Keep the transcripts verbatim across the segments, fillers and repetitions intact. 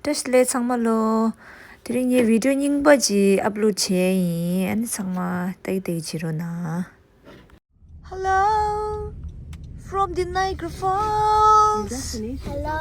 བཀྲ་ཤིས་བདེ་ལེགས་ཚང་མ་ལོ། དེ་རིང་ངས་བི་ཌིའོ་རྙིང་པ་ཅིག་ཨབ་ལོཌ་བྱས་ཡིན། ཨ་ནི་ཚང་མ་ལྟ་གི་ལྟ་གི་བྱེད་རོགས་གནང་། Hello from the Niagara Falls. Hello.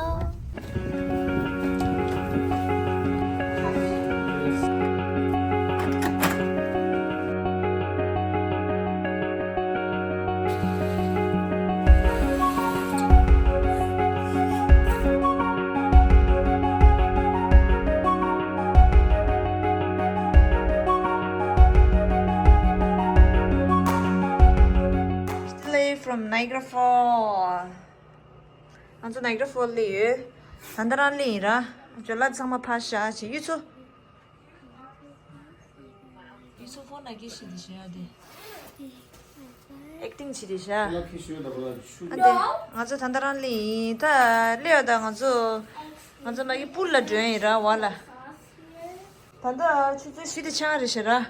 From Niagara Falls. ང་ཚོ་Niagara Falls་ལ་ཡོད། ད་ལྟ་རང་ལ་ཡིན་ར། ཇོ་ལགས་ཚང་མ་ཕར་བཞག་བྱས་ཡུལ་ཚོ། ཡུལ་ཚོ་ཕོ་ན་སྐད་ཤེས་དེ་བཞག་དེ། ཨེག་ཊིང་བྱེད་དེ་བཞག་ཨ་དེ་ང་ཚོ་ད་ལྟ་རང་ལ་ཡིན། ད་སླེབས་ཡོད། ད་ང་ཚོ་ང་ཚོ་མ་གི་པུལ་ལ་འགྲོ་ཡིན་ར་བ་ལ། ད་ལྟ་ཆུ་ཚོད་བཞི་དང་ཕྱེད་ཀ་རེད་ཤག་ར།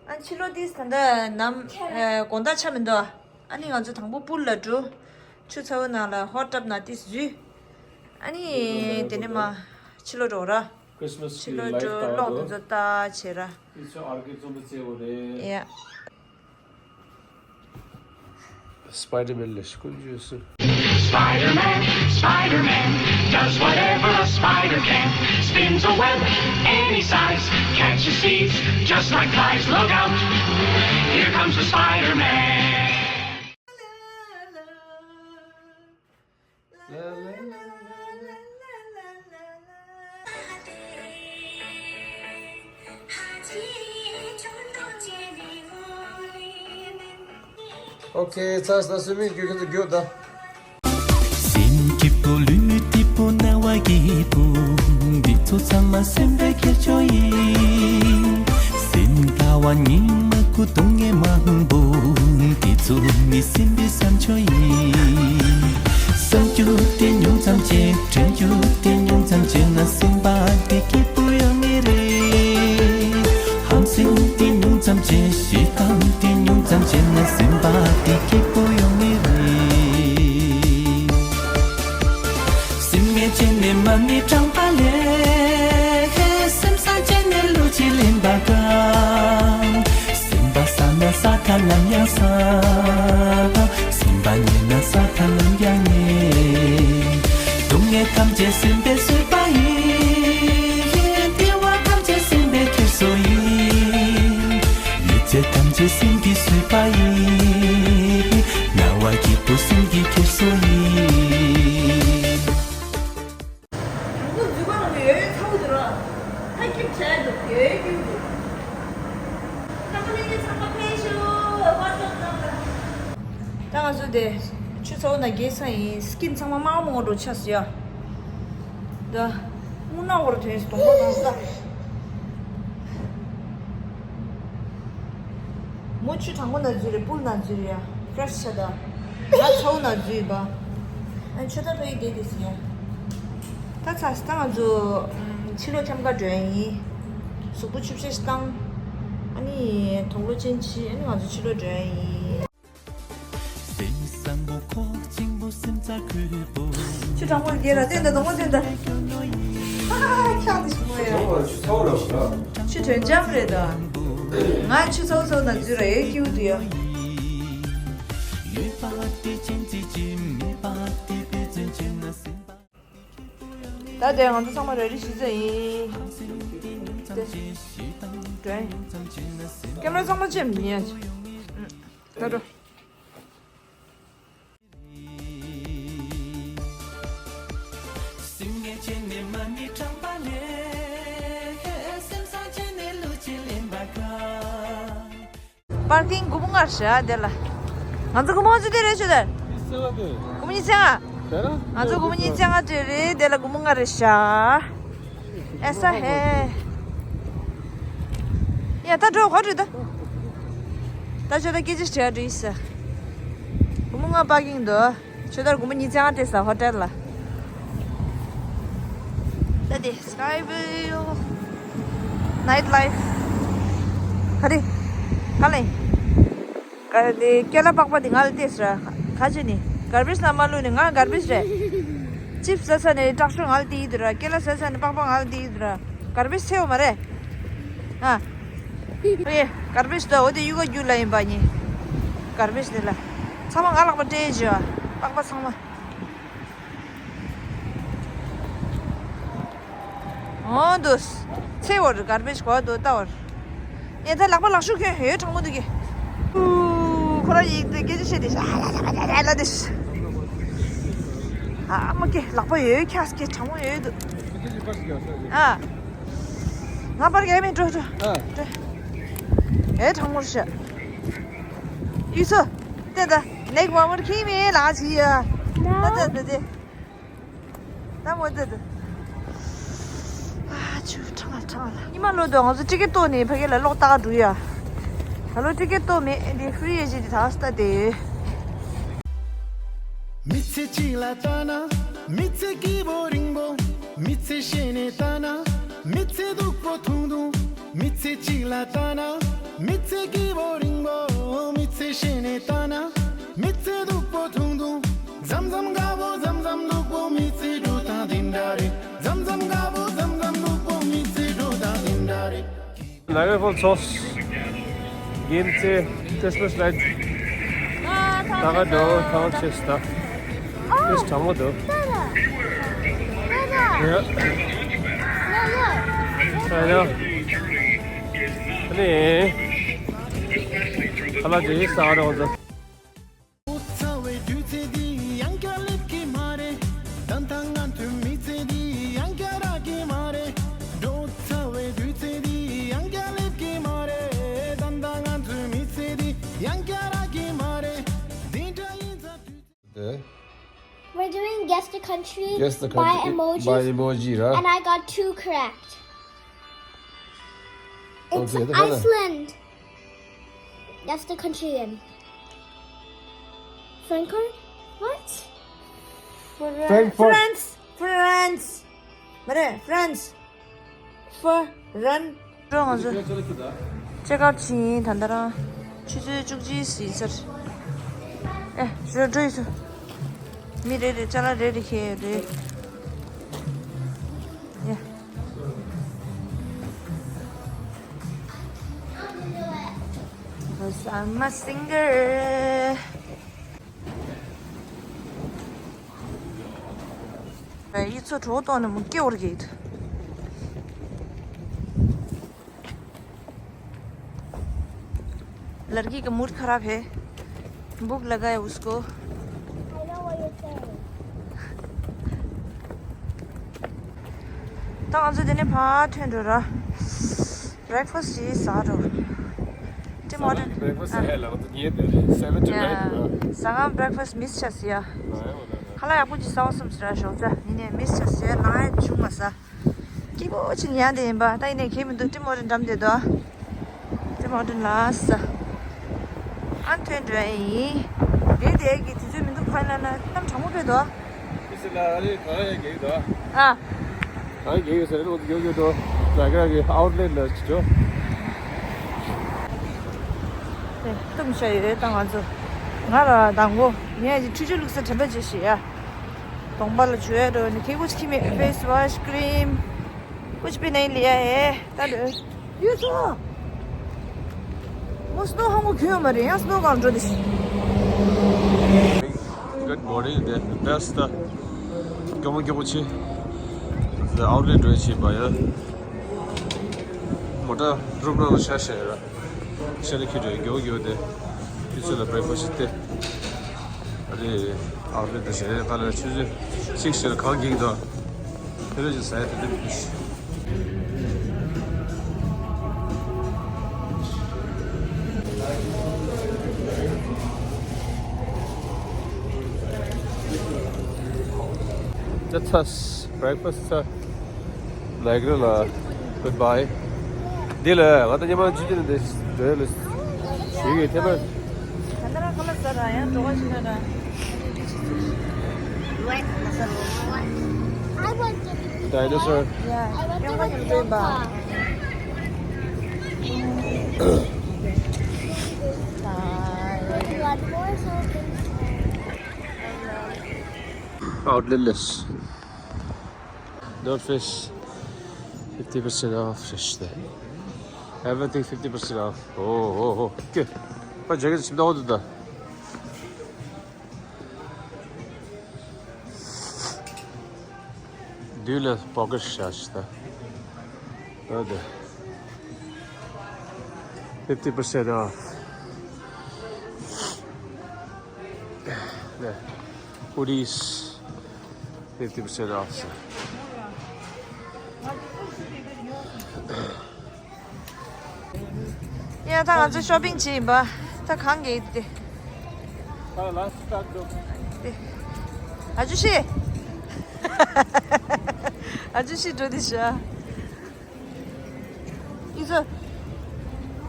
ཨ་ཕྱི་ལོགས་དེ་ད་ལྟ་ནམ་ཨ་དགོང་དག་ཆགས་མི་འདུག་ཨ་ནི་ང་ཚོ་དང་པོ་པུལ་ལ་འགྲོ། ཆུ་ཚ་བོ་ནང་ལ་ཧོཊ་ཊབ་ནང་དེ་འཛུལ། ཨ་ནི་དེ་ནས་མར་ཕྱི་ལོགས་འགྲོ་ར། Christmas་ཕྱི་ལོགས་འགྲོ། གློག་དེ་ཚོ་ལྟ་བྱས་ར། དེ་ཚོ་ཨར་ཀེ་རྩོམ་པ་རྩེ་བོ་རེད། ཡ། Spider-Man ལ་ཤི་ཀུན་ཇུ་སུ། Spider-Man, Spider-Man, does whatever a spider can. Spins a web any size, catches thieves just like flies. Look out, here comes the Spider-Man. ཨོ་ཁེ། ཚར་སོང་། སུ་མིག་རྒྱུག་གི་འདུག་རྒྱུག་ད། སེམས་སྐྱིད་པོ་ལུས་སྐྱིད་པོ་རྣ་བ་སྐྱིད་པོ། འདི་ཚོ་ཚང་མ་སེམས་པའི་ཁྱེར་ཆོ་ཡིན། སེམས་དགའ་བ་ཉི་མ་སྐུ་གདུང་ངེ་མང་པོ། འདི་ཚོ་ནི་སེམས་པའི་བསམ་ཆོས་ཡིན། བསམ་རྒྱུ་དེ་ཉུང་ཙམ་བྱས། དྲན་རྒྱུ་དེ་ཉུང་ཙམ་བྱས་ན་སེམས་པ་དེ་སྐྱིད་པོ་ཡོང་ངེས་རེད། ཧམ་སེམས་དེ་ཉུང་ཙམ་བྱས། ཞེ་སྡང་དེ་ཉུང་ཙམ་བྱས་ན་སེམས་པ་དེ་སྐྱིད་པོ་ཡོང་ངེས་རེད། སེམས་ངལ་བྱས་ནས་མ་ཎི་བགྲངས་པ་ལས། སེམས་བཟང་བྱས་ནས་བློ་ཅིག་ལེན་པ་དཀའ། སེམས་པ་བཟང་ན་ས་མཐའ་ནམ་ཡང་བཟང་། སེམས་པ་ཉེས་ན་ས་མཐའ་ནམ་ཡང་ཉེས། སྡུག་བསྔལ་ཐམས་ཅད་སེམས་པས་བཟོས་པ་ཡིན། བདེ་བ་ཐམས་ཅད་སེམས་པས་ཁྱེར་སོ་ཡིན། ཡོད་ཚད་ཐམས་ཅད་སེམས་ཀྱིས་བཟོས་པ་ཡིན། རྣ་བ་སྐྱིད་པོ་སེམས་ཀྱིས་ཁྱེར་སོ་ཡིན། དང་པོ་འཛུལ་པ་ནང་དུ་ཡོད་ཚ་བོ་འདུག་ར། ཧ་སྐྱིད་བྱས་འདུག་ཡོད་སྐྱིད་འདུག་ད་ང་ཚོ་དེ་ཆུ་ཚ་བོ་ནང་འགྱེལ་ས་ཡིན། སྐྱིད་ཚང་མ་དམར་མོ་འགྲོ་ཆགས་སོང་ཡ། ད་སྔོ་ནག་བོར་ཐོན་སོང་གདོང་པ་གང་ས། མོ་ཆུ་གྲང་མོ་ནང་འཛུལ་རེད། པུལ་ནང་འཛུལ་རེད་ཡ། ཕ་རེ་ཤི་ཆགས་ད། ང་ཚ་བོ་ནང་འཛུལ་ཡིན་པ། ཨ་ཆུ་ད་ཕ་ཡི་བསྡད་དེ་ཟིན་ཡ། ད་ཚ་སི་ད་ང་ཚོ་ཕྱི་ལོགས་འཁྱམ་ག་འགྲོ་ཡ་ཡིན། གཟུགས་པོ་ཆུ་བཤལ་ཞིག་བཏང་། ཨ་ནི་དུག་ལོག་ཅན་ཕྱི། ཨ་ནི་ང་ཚོ་ཕྱི་ལོགས་འགྲོ་ཡ་ཡིན། སེམས་བཟང་པོ་ཁོག་ཆེན་པོ་སེམས་རྩ་ཁུལ་པོ། ཆུ་གྲང་མོ་རྒྱལ་ལ་བསྟན་ད་གདོང་པ་བསྟན་ད། ཧ་ཧ་ཧ། ཁྱག་དེ་ཞིག་མོ་ཡ། ཆུ་ཚ་བོ་ལ་བ། ཆུ་དྲོན་འཇམ་རེད་ད། ང་ཆུ་ཚ་བོ་ཚ་བོ་ནང་འཛུལ་ར་ཡོད་སྐྱིད་འདུག་ཡ། ད་དེ་ང་ཚོ་ཚང་མ་རེ་རེ་ཞིག་ཚོད་ཡིན། དེ་དྲན། ཀེམ་ར་ཚང་མ་ཅེམ་ཡིན་ཡ། ད་འགྲོ། པར་ཀིང་སྒོར་མོ་ལྔ་རེད་ཤག་དེ་ལ། ང་ཚོ་སྒོར་མོ་ཅི་དེ་རེད་ཤག་དེ། སྒོར་མོ་ཉིས་བརྒྱ་ལྔ། ང་ཚོ་སྒོར་མོ་ཉིས་བརྒྱ་ལྔ་སྤྲད་རེད། དེ་ལ་སྒོར་མོ་ལྔ་རེད་ཤག་ཨེ་ས་ཧེ། ཡ་ད་འགྲོ་ག་འགྲོ་ད། ད་ཆོ་ད་སྐད་ཆ་དྲི་ཡ་འགྲོ་ཡིན་ས། སྒོར་མོ་ལྔ་པར་ཀིང་འདུག་ཆོས་དར་སྒོར་མོ་ཉིས་བརྒྱ་ལྔ་སྤྲད་ས་ཧོ་ཊེལ་ལ། ད་དེ་Skyview Night Life། ག་རེ། ག་ལེ། ག་དེ་ཀེ་ལ་པགས་པ་དེ་ང་ལ་སྟེར་ས་ར། ག་ཅི་ནི་གར་བེཇ་ནང་མ་བླུགས་ནི་ང་གར་བེཇ་རེད། ཅིབ་ཟ་ས་ནས་དྲག་ཤོས་ང་ལ་དེ་ཡིན་དུ་ར། ཀེ་ལ་ཟ་ས་ནས་པག་པ་ང་ལ་དེ་ཡིན་དུ་ར། གར་བེཇ་ཚེ་འོ་མ་རེད། ཨ། ཨེ། གར་བེཇ་ད་འོ་དེ་གཡུག་ག་རྒྱུ་ལ་ཡིན་པ་ནི། གར་བེཇ་དེ་ལ། ཚང་མ་ང་ལག་པ་སྤྲད་བྱས་པ། པག་པ་ཚང་མ། འོ་འདུག་ཚེ་བོར་གར་བེཇ་གོ་འདུག་ལྟ་བར། ཨེ་ད་ལག་པ་ལག་ཤུགས་ཁྱོད་ཡོད་གྲང་མོ་འདུག་གི། ཨུ། ཁོ་རང་ཡིག་དེ་སྐད་ཆ་བཤད་དེ་ཤ་ལ་ལ་ལ་ལ་དེ། ཨ་མ་ཀེ་ལག་པ་ཡོད་ཁྱ་སྐད་གྲང་མོ་ཡོད་འདུག་ཨ། ང་པར་རྒྱག་མེད་འགྲོ་འགྲོ། ཨ། འགྲོ། ཨེ་གྲང་མོ་རེད་ཤག་ཡུལ་ཚོ། ལྟོས་དང་། ལེགས་མ་མོར་ཁྱིམ་མེད་ལ་ཅི་ཡ། ལྟོས་དང་ལྟོས་དང་། ད་མོ་ལྟོས་དང་། ཨ་ཆུ་གྲང་ལ་གྲང་ལ། ཉི་མ་ལོ་དང་ང་ཚོ་ཊི་ཀེ་ཊི་བཏོན་ནས་ཕ་གི་ལ་གློག་བཏགས་འགྲོ་ཡ། ད་ལོ་ཊི་ཀེ་ཊི་བཏོན་མེད་འདི་ཧྥི་རི་ཡེ་ཞིག་འདི་ད་སྟ་དེ། མི་ཚེ་གཅིག་ལ་ལྟ་ན་མི་ཚེ་སྐྱིད་པོ་རིང་པོ། མི་ཚེ་ཤེས་ནས་ལྟ་ན་མི་ཚེ་སྡུག་པོ་ཐུང་ཐུང་། མི་ཚེ་གཅིག་ལ་ལྟ་ན་མི་ཚེ་སྐྱིད་པོ་རིང་པོ། མི་ཚེ་ཤེས་ནས་ལྟ་ན་མི་ཚེ་སྡུག་པོ་ཐུང་ཐུང་། མཚམས་མཚམས་དགའ་པོ་མཚམས་མཚམས་སྡུག་པོ། མི་ཚེ་འགྲོ་སྟངས་འདི་འདྲ་རེད། མཚམས་མཚམས་དགའ་པོ་མཚམས་མཚམས་སྡུག་པོ། མི་ཚེ་འགྲོ་སྟངས་འདི་འདྲ་རེད། Niagara Falls ཚོགས། དགེ་མཚན། Christmas light། ད་ག་འགྲོ་ཐང་ཆེ་སྟ། ཨོ། ཨིས་གྲང་མོ་འདུག་ཡ། ཨ་ནི། ཁ་ལག་ཅིག་ཟ་རོགས་མཛད། འགྲོ་ཚར་བའི་དུས་ཚོད་འདི་ཡང་བསྐྱར་སླེབས་ཀྱི་མ་རེད། ད་ལྟ་ང་ཚོའི་མི་ཚེ་འདི་ཡང་བསྐྱར་རག་གི་མ་རེད། འགྲོ་ཚར་བའི་དུས་ཚོད་འདི་ཡང་བསྐྱར་སླེབས་ཀྱི་མ་རེད། ད་ལྟ་ང་ཚོའི་མི་ཚེ་འདི་ཡང་བསྐྱར་རག་གི་མ་རེད། འདི་འདྲ་ཡིན་ཙང་དུས་ཚོད། We're doing Guess the Country. Guess the country by emoji, right? And I got two correct. It's okay, Iceland. That's the country name. Frankfurt? What? Frankfurt. France. France. མ་རེད། France. France. འགྲོ་ང་ཚོ་ཅེག་ཨའུཊ་བྱེད་ཡིན། ད་ལྟ་རང་ཆུ་ཚོད་བཅུ་གཅིག་ཟིན་ཚར། ཨེ་རེད། འགྲོ་ཡིན་ཚོ། མི་རེ་རེ་ཅ་ལག་རེ་རེ་ཁྱེར་རེད། ཡ། Cause I'm a singer. ཡིག་ཚོ་གྲོགས་གཏོང་ནས་མུ་སྐྱེ་བར་གྱིས། लड़की का मूड खराब है। भूख लगा है उसको। ད་ང་ཚོ་དེ་ནས་ཕར་ཐོན་འགྲོ་ར། Breakfast ཅིག་ཟ་འགྲོ། Tim Hortons. Breakfast ཟ་ཡ་ལ་ང་ཚོ་ཉལ་བསྡད་རེད། Seven to nine. ཟ་ཁང་breakfast miss བྱས་ཟེར་ཡ། ཁ་ལག་ཡག་པོ་ཅིག་ཟ་བ་བསམ་ཟེར་ར། ཞོགས་ཇ་ཡིན་ནའི་miss བྱས་ཟེར་ཡ། ལངས་ཡ་བྱུང་མ་ཟ། སྐྱིད་པོ་ཅིག་ཉལ་བསྡད་ཡིན་པ། ད་ཡིན་ནའི་ཁྱད་མི་འདུག Tim Hortons འགྲམ་བསྡད་དོ། Tim Hortons ལ་ཟ། ཨ་ཐོན་འགྲོ་ཡ་ཡིན། དེ་དེ་གི་དུས་ཚོད་མི་འདུག་ཁ་ལ་ན་གནམ་གྲང་མོ་ཕེབས་དོ། ཨི་སི་ལ་ཨ་རི་གང་ཡང་གེགས་དོ། ཨ། གང་གེགས་ཡོད་ཟེར་ན་ཡོད་ཡོད་དོ། ལ་ག་གི་outlet ལ་ཅི་ཅོ། དེ་ཏུམ་ཤ་ཡོད་ད་ང་ཚོ། ང་ལ་དང་པོ་ངས་ཀྱི་ཁྲུས་ཆུ་བླུགས་ས་དྲན་པ་བརྗེད་ཤེས་ཡ། གདོང་པ་ལ་བྱུག་ཡ་འགྲོ་ནི་ཁེ་ཀུ་ཅི་ཁི་མེད། Face wash cream ཀུ་ཅི་པི་ནའི་ལི་ཡ་ཧེ་ད་འགྲོ། ཡུལ་ཚོ། མོ་སྣོ་ཧང་གོ་གྱོན་ཡོད་མ་རེད། ཡང་སྣོ་གང་འགྲོ་དེ་ཤི། Good morning. The best གྱོང་མོ་གྱོང་མོ་ཆེ། The outlet འགྲོ་ཆེ་བ་ཡ། མོ་ཊ་རུབ་ནང་ལ་ཤ་ཤ་ཡ་ར། ཤ་ལ་ཁྱི་འགྲོ་གྱོ་གྱོ་དེ། དུས་ཚོད་ལ་breakfast སྟེ། ཨ་རེ། outlet དེ་ཞེ་རེ་ད་ལ་ཆུ་ཚོད་six ཞེ་ལ་གང་གིང་དང་། དེ་ལ་ཅི་ཟ་ཡ་དེ་དེ་མི་འདུག་ད་ཚ། Breakfast ཚ། Niagara ལ། Goodbye. འདི་ལ་ང་ད་ཉི་མ་བཅུ་བཅུ་ནས་འདི་འགྲོ་ཡ་ལ་ཞུ་ཡོད་ཐེ་པ། ད་ལྟ་རང་ཁ་ལག་ཟ་ར་ཡང་འགྲོ་བ་ཞིག་ན་ར། Dinosaur. Yeah. ཡང་ཁ་ཉིམ་འགྲོ་ཡིན་པ། Outlet list. The fish fifty percent off. Everything fifty percent off. Oh, oh, oh. Okay. ཕ་ཇེ་ཀེ་ཊི་ཕྱིན་ད་འོ་དུ་ད། དུས་ལ་པོ་ཀེ་ཊི་ཤ་ཤི་ད། འོ་དེ། fifty percent off. ནས། ཧུ་ཌིས། fifty percent off. ཡ། ད་ང་ཚོ་ཤོ་པིང་བྱེད་ཡིན་པ། ད་གང་གི་དེ། ཨ་ཅུ་ཤི། ཨ་ཅུ་ཤི་འགྲོ་དེ་ཤ། ཨི་ཚོ།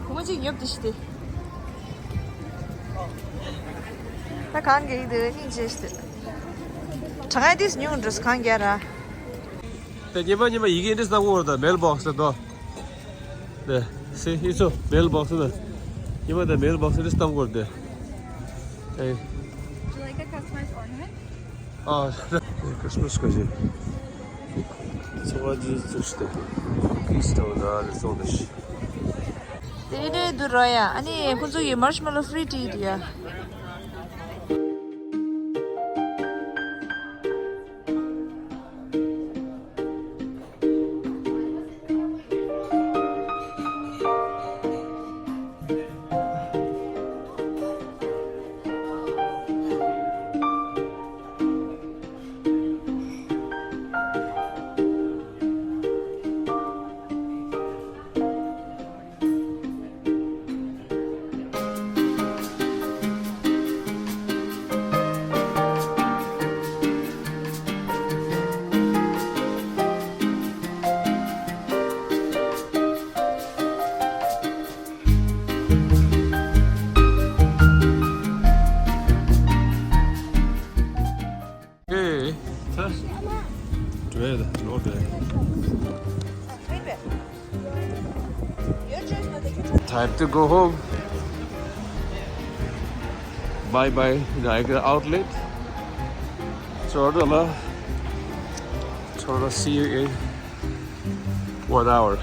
བུ་མོ་གཅིག་ཉོབ་དེ་ཤི་དེ། ད་གང་གི་དེ་སྙིང་རྗེ་ཤི་དེ། གྲང་ངར་དེ་ཉུང་འགྲོ་སོང་གང་རྒྱ་ར། དེ་ཉི་མ་ཉི་མ་ཡི་གེ་འདྲི་སྟངས་འོར་དང་མེལ་བོག་སི་དོ། དེ་སི་ཨི་ཚོ་མེལ་བོག་སི་དང་། ཉི་མ་དང་མེལ་བོག་སི་འདྲི་སྟངས་འོར་དེ། ཨེ། Do you like a customized ornament? ཨ། ཁྲིས་མ་སི་ག་ཞིག་ཚོ་བ་ཇི་ཙུག་སྟེ། ཁྲིས་ཏོ་ད་རེ་སོང་དེ་ཤི། དེ་རེད་འདུག་ར་ཡ། ཨ་ནི་ཁོང་ཚོ་ཡི་མར་ཤི་མེ་ལོ་ཧྥི་རི་ཏི་ཡ། Hey, huh? Dwell, no dwell. Time to go home. Bye bye, Niagara Outlet. Chordola. Chordola, see you in one hour.